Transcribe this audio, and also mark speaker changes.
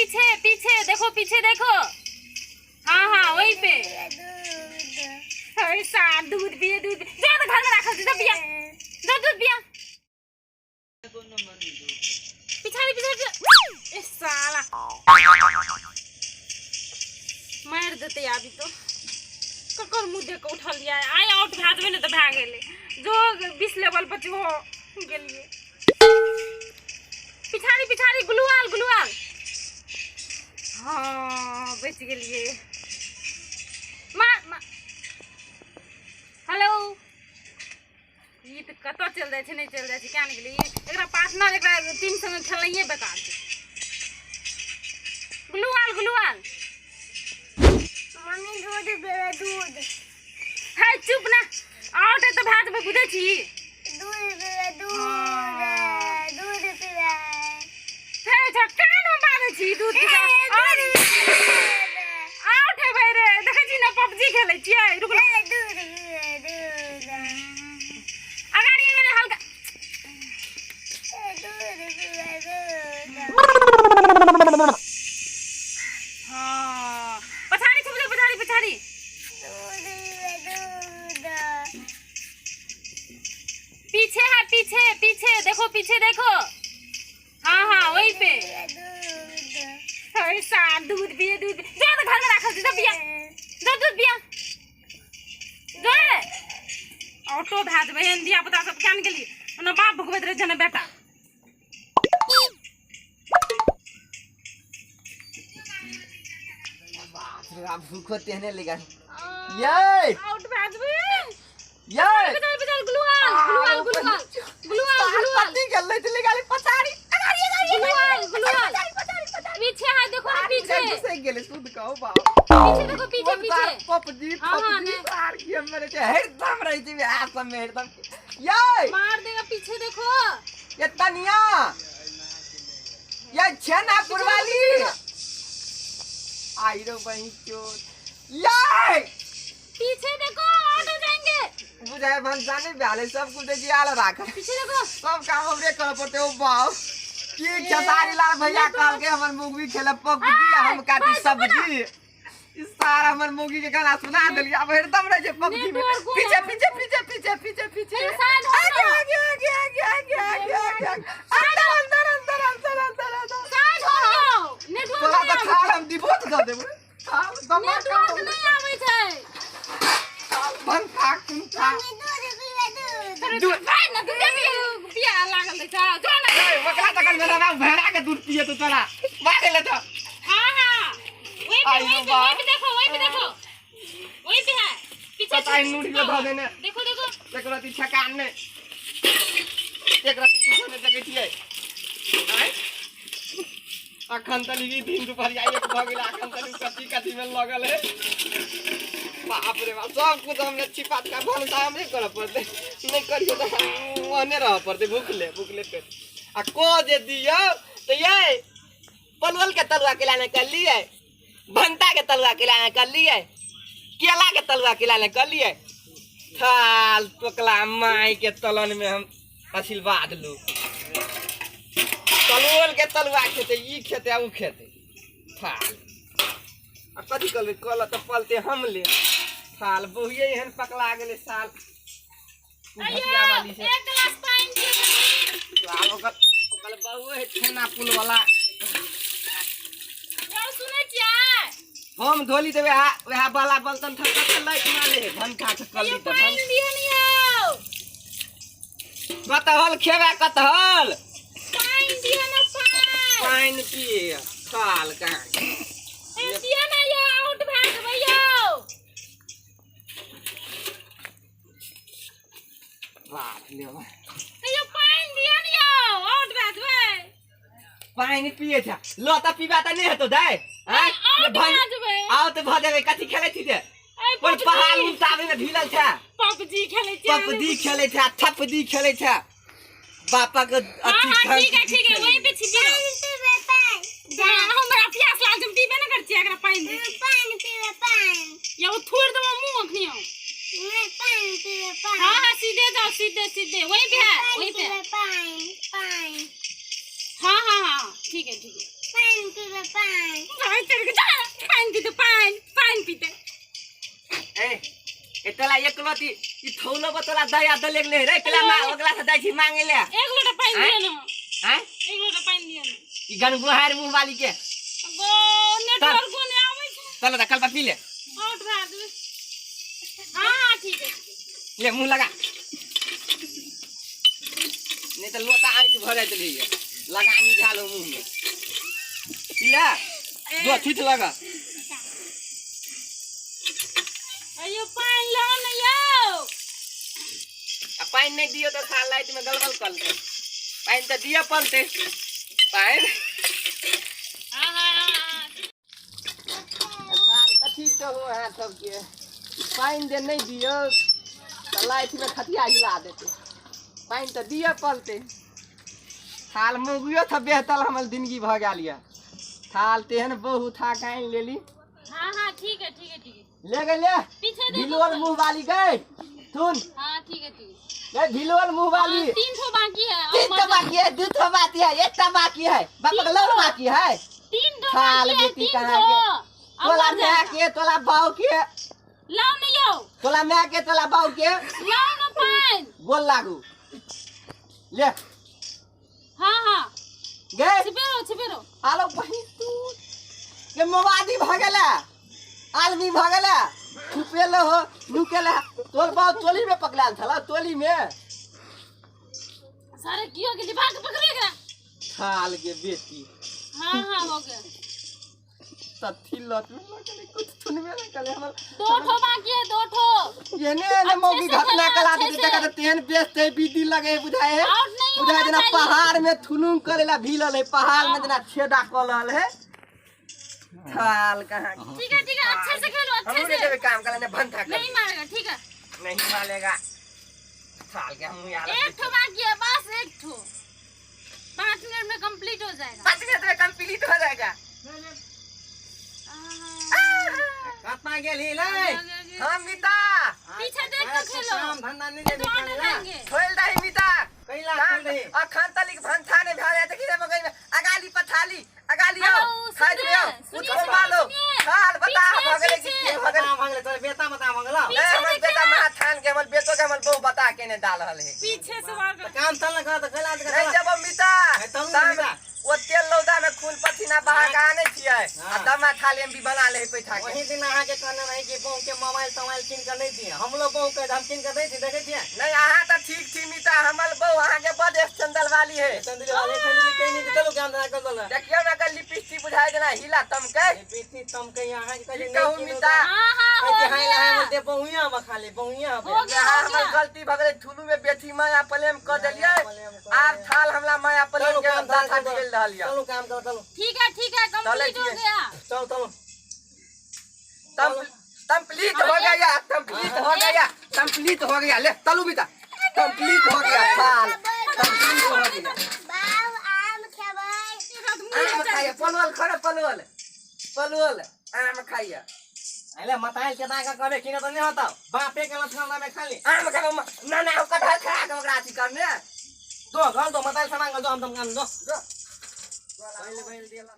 Speaker 1: पीछे पीछे देखो, पीछे देखो। हाँ हाँ वही पे। ऐसा दूध पिए दूध जो तो घर में राखल छै, जा पिया, जा दूध पिया। पिछाड़ी पिछाड़ी, ए साला मारि देतै आबी तो। ककर मुँह देख कऽ उठलियै आइ? आउट भए जेबै ने तऽ भए गेलै। जो 20 लेवल पर हो गेलियै। पिछाड़ी पिछाड़ी, ग्लूआल ग्लूआल। हाँ बचि गेलियै। मार मार। हेलो, ई तऽ कतऽ चलि जाइ छै? नहि चलि जाइ छै, किया नहि गेलै? एकरा पार्टनर, एकरा टीम संगे खेलनाइए बेकार छै। ग्लूआल ग्लूआल।
Speaker 2: मम्मी दूध पिबै, दूध।
Speaker 1: है चुप ना, आउट है तऽ भए जेबै, बुझै छी?
Speaker 2: दूध पिबै, दूध, दूध पिबै।
Speaker 1: हे छ कानमे बाजै छी दूध पिबै। आउट हेबै रे, देखै छी ने पबजी खेलै छियै। रुक,
Speaker 2: दूध पिबै, दूध।
Speaker 1: अगाडि अगाडि हल्का।
Speaker 2: दूध पिबै, दूध।
Speaker 1: हाँ पछाड़ी छुप जाओ, पछाड़ी पछाड़ी।
Speaker 2: दूध पिबै, दूध।
Speaker 1: पीछे है, पीछे पीछे देखो, पीछे देखो। हाँ हाँ वही पे।
Speaker 2: दूध।
Speaker 1: ऐसा दूध पिए दूध जो तो घर में राखल छै, जा पिया, जा दूध पिया। जो ऑटो भए जेबै। एहन धिया पुता सब किया ने गेलियै? ओना बाप भुकबैत रहै छै ने बेटा।
Speaker 3: बाप रे बाप, भूखो तेहने लेगा ये।
Speaker 1: आउट भए जेबै।
Speaker 3: ये
Speaker 1: पिछाड़ी पिछाड़ी, ग्लूआल ग्लूआल ग्लूआल ग्लूआल ग्लूआल।
Speaker 3: पत्ती गेलै त लेगा पछाड़ी, अगाड़ी अगाड़ी।
Speaker 1: ग्लूआल ग्लूआल, पीछे है, देखो ना पीछे।
Speaker 3: घुसै गेलै सुध कहू बाप।
Speaker 1: पीछे देखो, पीछे पीछे।
Speaker 3: पबजी।
Speaker 1: हाँ, हाँ,
Speaker 3: पबजी
Speaker 1: नहीं।
Speaker 3: सार की हमरे छै हरदम रहै छै बिहार सब में हरदम ये।
Speaker 1: मार देगा, पीछे देखो।
Speaker 3: ये तनिया, ये छेना पुरवाली आई रो बही चोर ये।
Speaker 1: पीछे देखो, आउट हो जाएंगे।
Speaker 3: बुझाय भनसा नहीं ब्याले सब कुछ जियाल राख।
Speaker 1: पीछे देखो।
Speaker 3: सब काम हमरे करे पड़ते। ओ बाप की खेसारी लाल भैया कहल के हमर मुगी खेले पबजी, हम काटी सब्जी। ई सारा हमर मुगी के गाना सुना देली। अब हरदम रहे छै पबजी में।
Speaker 1: नेटवर्क को
Speaker 3: पीछे पीछे पीछे पीछे पीछे पीछे।
Speaker 1: ए, साइड हो
Speaker 3: आगे
Speaker 1: जाओ।
Speaker 3: आगे आगे आगे आगे आगे आगे आगे, अंदर अंदर अंदर अंदर अंदर अंदर।
Speaker 1: साइड हो जाओ, नेटवर्क
Speaker 3: तोरा
Speaker 1: नहीं
Speaker 3: तऽ
Speaker 1: आबै
Speaker 3: थाल हम दिबो तऽ दऽ देबै थाल दमा।
Speaker 1: नेटवर्क नहीं आबै छै।
Speaker 3: भनसा कुंठा।
Speaker 2: मम्मी दूध पिबै, दूध।
Speaker 3: दूध।
Speaker 1: भाइ न दूधे पिए पिया लागल रहै छै, जो न।
Speaker 3: ए, ओकरा तखन मेरा नाम भेड़ा के दूध पिए तो तोरा भाग गेलै तऽ।
Speaker 1: हाँ हाँ वही पे।
Speaker 3: आई
Speaker 1: वही पे।
Speaker 3: बा।
Speaker 1: वही पे देखो, वही पे देखो, वही पे है, पीछे।
Speaker 3: पता ही नूरी धऽ देने।
Speaker 1: देखो देखो।
Speaker 3: एक रति छकान नहि, एक रति कुछो नहि देखै छियै। आँय, अखन तनी दिन दुपहरिया एक भऽ गेल, अखन तनी कथी कथी में लगल है। बाप रे बाप, सब कुछ हमरे छिपा का भनसा हमरे करऽ पड़तै। नहि करियो तऽ ओहने रहऽ पड़तै भूखले भूखले पेट। आ को जे दियौ तऽ ये पलवल के तरुआ केला नहि करलियै, भनता के तरुआ केला नहि करलियै, केला के तरुआ केला नहि करलियै। थाल टोकला माय के तलन में हम आशीर्वाद लू। तलुअल के तलुआ खेतै, ई खेतै आ ऊ खेतै। थाल आ कथी करबै? कल तऽ पलते हम ले। थाल बहुए एहन पकला गेलै साल भटिया वाली से।
Speaker 1: एक गिलास पानी दियौ।
Speaker 3: साल ओकर ओकर बहुए है छेना पुल वाला।
Speaker 1: यौ, सुनै छियै?
Speaker 3: हम धोली देबै। आ वएह बाला बलतन थक के लाइट मारे भनका के कली
Speaker 1: यौ
Speaker 3: तऽ
Speaker 1: पानि दियौ ने यौ।
Speaker 3: कतहल खेबै कतहल?
Speaker 1: पानि दियौ ने, पानि।
Speaker 3: पानि पिए थाल कहाँ।
Speaker 1: ए, दियौ ने यौ, आउट भए जेबै यौ।
Speaker 3: बाप रे बाप।
Speaker 1: यौ, पानि दियौ ने यौ, आउट भए जेबै।
Speaker 3: पानि पिए छ लो तऽ पीबा तऽ नहि हेतौ दाइ। आँय?
Speaker 1: आउट
Speaker 3: भन-
Speaker 1: भए जेबै।
Speaker 3: आउ तऽ भऽ जेबै। कथी खेलै छी जे?
Speaker 1: ए,
Speaker 3: पर
Speaker 1: पबजी।
Speaker 3: पहाड़ उल्टाबै मे भिलल छ।
Speaker 1: पबजी खेलै छियै।
Speaker 3: पपदी खेलै छ, थपदी खेलै छ बापक
Speaker 1: हाँ
Speaker 3: अथी।
Speaker 1: हाँ ठीक है ठीक है, वहीं पे छिपी रहो।
Speaker 2: पानि पिबै, पानि।
Speaker 1: जा, हमरा प्यास लागल छै, हम पीबे ने करै छियै। एकरा पानि दे।
Speaker 2: पानि पिबै, पानि।
Speaker 1: या ओ थोड़ि देबो मुँह अखनी हम।
Speaker 2: नहि, पानि पिबै, पानि।
Speaker 1: हाँ हाँ सीधे जाओ, सीधे सीधे, वहीं पे है।
Speaker 2: पानि
Speaker 1: वहीं पे।
Speaker 2: पिबै, पानि, पानि।
Speaker 1: हाँ हाँ हाँ ठीक है ठीक है।
Speaker 2: पानि पिबै, पानि।
Speaker 3: साला एक लती ई थौलो बतला दया दलेक नहीं रे केला मा ओकला से जाय छी मांगे ले।
Speaker 1: एक लोटा पानी दिया ना।
Speaker 3: हैं?
Speaker 1: एक लोटा पानी दिया ना।
Speaker 3: ई गनगुहार मुंह वाली के
Speaker 1: गो नेटवर्क को नहीं आवे छै।
Speaker 3: चलो त कल पी ले।
Speaker 1: आउट भए जेबै। हां हां ठीक है।
Speaker 3: ले मुंह लगा, नहीं तो लोटा आँख भर जाइत रहिए लगानी झालो मुंह में। पी ले दो छुट लगा।
Speaker 1: अयो पानी लाओ ना यो।
Speaker 3: आ पानी नहीं दियो तो साल लाइट में गलबल करते। पानी तो दिया पड़ते पानी।
Speaker 1: हां हां
Speaker 3: साल कथी तो हो है सबके पानी दे नहीं दियो तो लाइट में खतिया हिला देते। पानी तो दिया पड़ते। थाल मुगियो था बेहतर हमर जिंदगी भ गेल या। थाल तेहन बहु था काइन लेली।
Speaker 1: हां हां ठीक है ठीक है ठीक है।
Speaker 3: ले गेले
Speaker 1: पीछे दे
Speaker 3: भिलोल मुंह वाली गए सुन।
Speaker 1: हां ठीक है ठीक है।
Speaker 3: गए भिलोल मुंह वाली।
Speaker 1: तीन ठो बाकी है।
Speaker 3: तीन ठो बाकी है, दो ठो बाकी है, एक ठो बाकी है, बाप का लौल बाकी है।
Speaker 1: तीन ठो
Speaker 3: थाल
Speaker 1: बाकी है,
Speaker 3: बेटी
Speaker 1: तीन
Speaker 3: कहाँ
Speaker 1: ठो।
Speaker 3: के?
Speaker 1: अब
Speaker 3: तोला
Speaker 1: मर
Speaker 3: माय
Speaker 1: जाएगा।
Speaker 3: के तोला बाऊ के।
Speaker 1: लाओ ना यो।
Speaker 3: तोला माय के तोला बाऊ के।
Speaker 1: लाओ ना पान।
Speaker 3: गोल लागू ले।
Speaker 1: हां हां
Speaker 3: गए
Speaker 1: छिपेरो छिपेरो।
Speaker 3: आलो बहिन तू के मोबादी भ गेला आदमी भ गेला छुपेलो हो नुकेला। तोर बाऊ टोली में पकड़ाल छला टोली में।
Speaker 1: सारे कियो के भाग पकड़े एकरा।
Speaker 3: थाल के बेटी।
Speaker 1: हां हां हो गया।
Speaker 3: तथी लत में लगले कुछ सुनबे नहीं कले हमर।
Speaker 1: दो ठो बाकी है, दो ठो।
Speaker 3: एने एने मौगी
Speaker 1: अच्छे से
Speaker 3: घटना
Speaker 1: खेलो,
Speaker 3: कला
Speaker 1: अच्छे
Speaker 3: दे
Speaker 1: से।
Speaker 3: तक तेहन बेचते बीदी लगे बुझाए है।
Speaker 1: आउट नहीं
Speaker 3: बुझाए
Speaker 1: होना
Speaker 3: जेना
Speaker 1: चाहिए।
Speaker 3: पहाड़ में थुनुम करेला भीलल है पहाड़ में जेना छेदा कलल है। थाल कहाँ के?
Speaker 1: ठीक है ठीक है अच्छे से खेलो अच्छे
Speaker 3: हमू नहीं
Speaker 1: से।
Speaker 3: देबे काम कला ने भंता कर।
Speaker 1: नहीं मारेगा ठीक है।
Speaker 3: नहीं मारेगा। थाल के हम यार।
Speaker 1: एक ठो बाकी है बस एक ठो। 5 मिनट में कंप्लीट हो जाएगा।
Speaker 3: 5 मिनट में कंप्लीट हो जाएगा।
Speaker 4: कतना गेली लै?
Speaker 3: हाँ मिता
Speaker 1: पीछे देख के खेलो।
Speaker 4: काम धंधा नहीं
Speaker 1: तो आने देंगे।
Speaker 3: खोल दही मिता।
Speaker 4: कैला खोल दही?
Speaker 3: अखन तलिक भंथा ने भा जाए देखी रे मगई में अगाली पथाली अगाली आओ
Speaker 1: हेलो,
Speaker 3: खाइ
Speaker 1: सुनिए,
Speaker 3: दियो
Speaker 1: सुनिए,
Speaker 3: उठो मालो
Speaker 1: सुनिए।
Speaker 3: खाल बता
Speaker 1: पीछे,
Speaker 3: भ गेलै कि
Speaker 1: पीछे।
Speaker 3: के भ गेलै?
Speaker 4: बता भंगले तोरे बेटा बता भंगला।
Speaker 3: ए हमर
Speaker 1: पीछे
Speaker 3: बेटा महा थान के हमर बेटो के हमर बहू बता के ने डाल रहल है।
Speaker 1: पीछे से वार कर।
Speaker 4: काम चल ना कर त कैला
Speaker 3: नहीं जब मिता
Speaker 4: है, तब ना मिता।
Speaker 3: वो तेल लौदा में खून पसीना बहा के आने छियै आ दमा थाली में भी बना ले पैठा के।
Speaker 4: वही दिन अहाँ के कहने रही कि बहू के मोबाइल तोबाइल कीन के नहीं दिए। हम लोग बहू के हम कीन के दै छी देखै छियै।
Speaker 3: नहीं अहाँ त ठीक छी मिता हमर बहू अहाँ के बड स्टैंडर्ड वाली है।
Speaker 4: चंदली वाले चंदली के नहीं चलो काम धंधा कर दल।
Speaker 3: देखियौ ना कल लिपस्टिक बुझाइ देना हिला तमके।
Speaker 4: लिपस्टिक तमके अहाँ के कहै
Speaker 3: कहू मिता।
Speaker 1: हां हां हो
Speaker 4: कहै हाय
Speaker 1: गया।
Speaker 4: हाय बोलते बहुया में खाली बहुया
Speaker 1: हो गया
Speaker 3: यहाँ
Speaker 1: हो
Speaker 3: हमर
Speaker 1: गया।
Speaker 3: गलती भ गेलै थुलू में बेथी माया प्रेम क देलियै। आब थाल हमला माया प्रेम के दाथा बिगड़ रहल या।
Speaker 4: चलो काम करो चलो।
Speaker 1: ठीक है कंप्लीट हो गया।
Speaker 4: चलो चलो।
Speaker 3: कंप्लीट हो गया कंप्लीट हो गया कंप्लीट हो गया। ले तलू बेटा कंप्लीट हो गया थाल कंप्लीट हो गया।
Speaker 2: बाऊ आम खेबै।
Speaker 3: आम खाइए पलवल खड़े पलवल पलवल आम खाइए।
Speaker 4: अरे मताइल के दागा करे किन त नहीं होता बापे के लक्षण में खाली
Speaker 3: आम खाओ ना ना कटहल खा के ओकरा अथी करने
Speaker 4: दो गल दो मताइल सामान गल दो हम तम काम दो
Speaker 3: दो।
Speaker 4: पहिले पहिले दिएला।